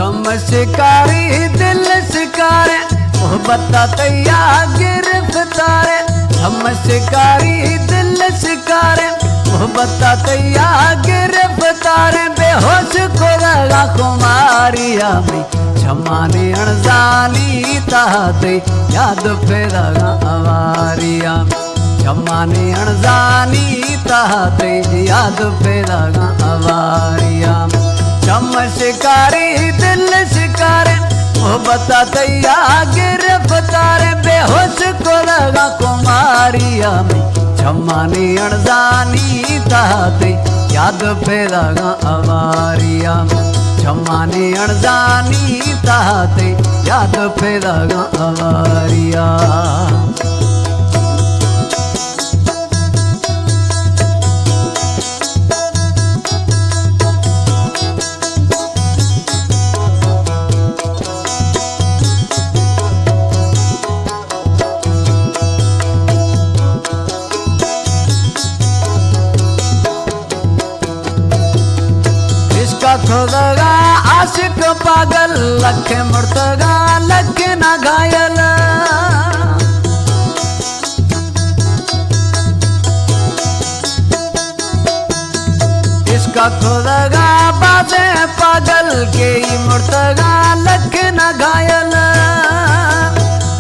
چم شکاری دل شکاریں، محبت ءَ تئی ءَ گرفتاریں۔ چم شکاری دل شکاریں، محبت ءَ تئی ءَ گرفتاریں۔ بے ہوش کرگا خماری ءَ مئی، چمانی اݨزانی تہا تئی یاد پھرگا اواری ءَ مئی۔ چمانی اݨزانی تہا تئی یاد پھرگا اواری ءَ مئی۔ چم شکاری دل شکاریں، محبت ءَ تئی ءَ گرفتاریں۔ بے ہوش کرگا خماری ءَ مئی، چمانی اݨزانی تہا تئی یاد پھرگا اواری ءَ مئی۔ چمانی اݨزانی تہا تئی یاد پھرگا اواری ءَ مئی۔ عشق ءَ کھوزگا عاشق پاگل، لکھ مڑتگا لکھ نہ گھائل۔ عشق ءَ کھوزگا بازیں پاگل، کئی مڑتگا لکھ نہ گھائل۔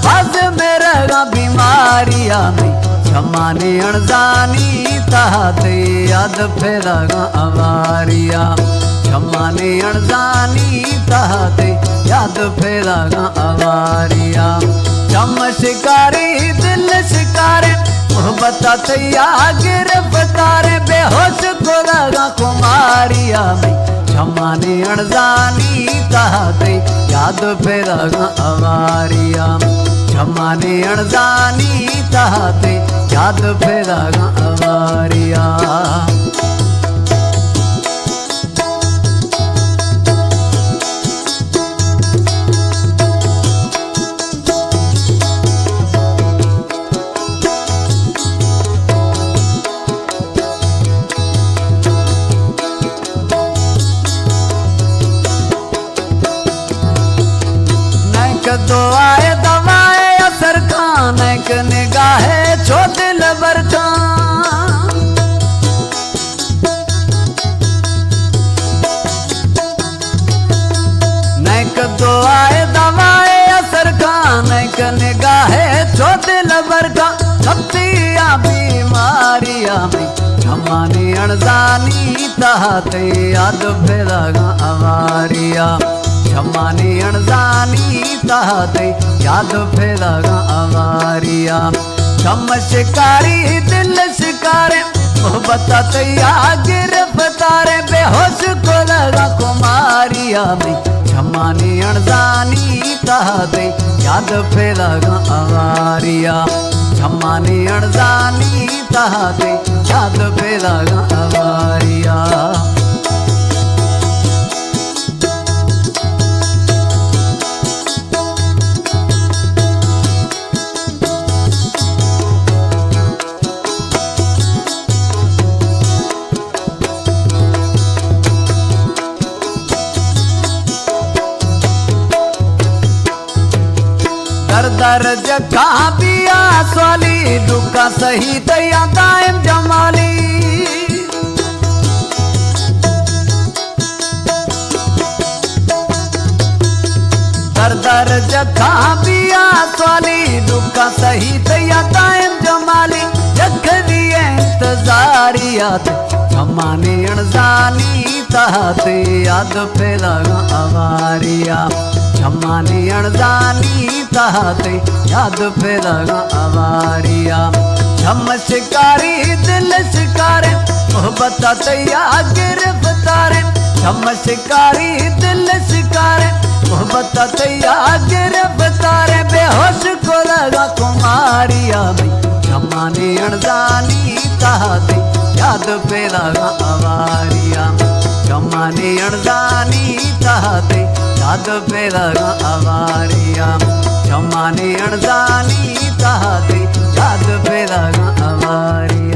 باز مرگا بیماری ءَ مئی، چمانی اݨزانی تہا تئی یاد پھرگا اواری ءَ مئی۔ چمانی اݨزانی تہا تئی یاد پھرگا اواری ءَ مئی۔ چم شکاری دل شکاریں، محبت ءَ تئی ءَ گرفتاریں۔ بے ہوش کرگا خماری ءَ مئی، چمانی اݨزانی تہا تئی یاد پھرگا اواری ءَ مئی۔ چمانی اݨزانی تہا تئی یاد پھرگا اواری ءَ مئی۔ نئیکہ دعائے دوائے اثر کاں، نئیکہ نگاہے چو دلبر کاں۔ نئیکہ دعائے دوائے اثر کاں، نئیکہ نگاہے چو دلبر کاں۔ کپتی آں بیماری ءَ مئی، چمانی اݨزانی تہا تئی یاد پھرگا اواری ءَ مئی۔ چمانی اݨزانی تہا تئی یاد پھرگا اواری ءَ مئی۔ چم شکاری دل شکاریں، محبت ءَ تئی ءَ گرفتاریں۔ بے ہوش کرگا خماری ءَ مئی، چمانی اݨزانی تہا تئی یاد پھرگا اواری ءَ مئی۔ چمانی اݨزانی تہا تئی یاد پھرگا اواری ءَ مئی۔ در در جکھاں بیا سوالی، ڈکھاں سہی تئی ءَ دائم جمالی۔ در در جکھاں بیا سوالی، ڈکھاں سہی تئی ءَ دائم جمالی۔ جکھنی انتظاری ءَ تئی، چمانی اݨزانی تہا تئی یاد پھرگا اواری ءَ مئی۔ چمانی اݨزانی تہا تئی یاد پھرگا اواری ءَ مئی۔ چم شکاری دل شکاریں، محبت ءَ تئی ءَ گرفتاریں۔ چم شکاری دل شکاریں، محبت ءَ تئی ءَ گرفتاریں۔ بے ہوش کرگا خماری ءَ مئی، چمانی اݨزانی تہا تئی یاد پھرگا اواری ءَ مئی۔ چمانی اݨزانی تہا تئی یاد پھرگا اواری ءَ مئی۔ چمانی اݨزانی تہا تئی یاد پھرگا اواری